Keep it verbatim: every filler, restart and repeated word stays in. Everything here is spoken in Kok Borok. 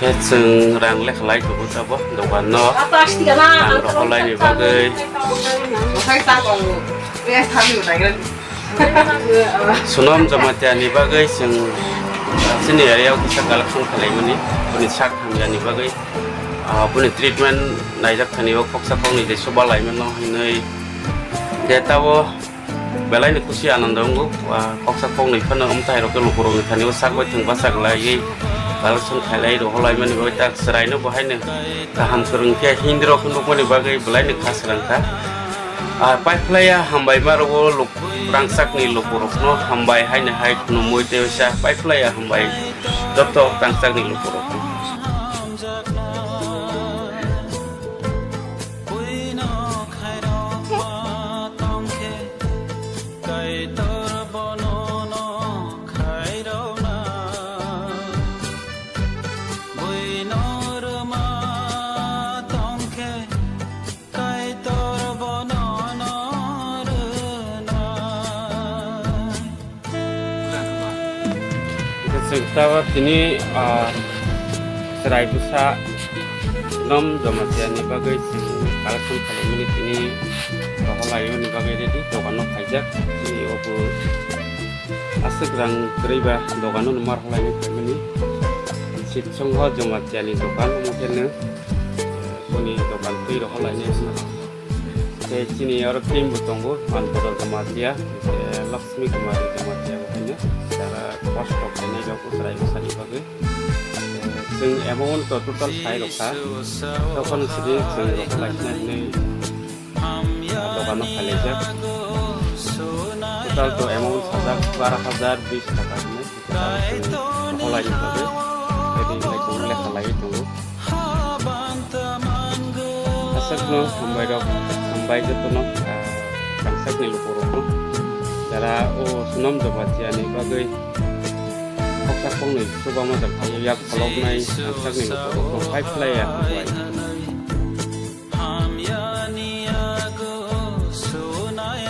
Chwng rang lekha lai tongo tabok dogan no, rang rohor laini bagwi. Sonom Jamatia ni bagwi chwng chini area o kisa collection khlaimani, boni sak hamya ni bagwi, ah, boni treatment naijak thani o khoksa khoknwi je soba laimano hinwi je tabok. Belai ni kusi anando wngo, ah, koksa koknwi phano amtwi hai rok khe lukurok ni thani o sak bai thwng bachak laiwi collection khailai rohor laimani bagwi ta chwraino bo haino kaham kwrwng khe Hindi rok nukmani bagwi belai ni kha swrang kha. Ah, paiphlaiya hambai ma rwo luk-, rangchak ni lukurok no hambai haino hai khwnumwi tei sa paiphlaiya hambai joto rangchak ni lukurok no. Kaitor bono no khairokna, buino rwma tongkhe, Kaitor bono no rwnai. Hwnkhe chwng tabok tini, ah, chwrai bwsa Sonom Jamatia ni bagwi chwng collection khaimani tini rohor laimani bagwi ready dogan o khaijak. Chini o bo aswk rang kwrwi ba dogan o no ma rohor laimani khaimani. Seat songho Jamatia ni dogan omo khe no, eh, boni dogan twi rohor lainai hwnwi. Tei chini oro team bo tongo, Manpodor Jamatia, tei Laxmi Kumari Jamatia bo haino, jara kosto khainai rok chwrai bwsani bagwi. Chwng amount to total sai rok kha, tokon sidi chwng rok khlaina hinwi, ah, dogano khailaijak. Total to amount sajak bar hajar bis taka hinwi. Holai ni bagwi ready wngwi tongo, lekha laiwi tongo. Aswkno hambai rok, hambai jotono, ah, rangchakni lukurokno. Jara o Sonom Jamatia ni bagwi khoksa khoknwi chubamu jak phaiwi yak pholoknai rangchakni lukurokno paiphlaiya hambai.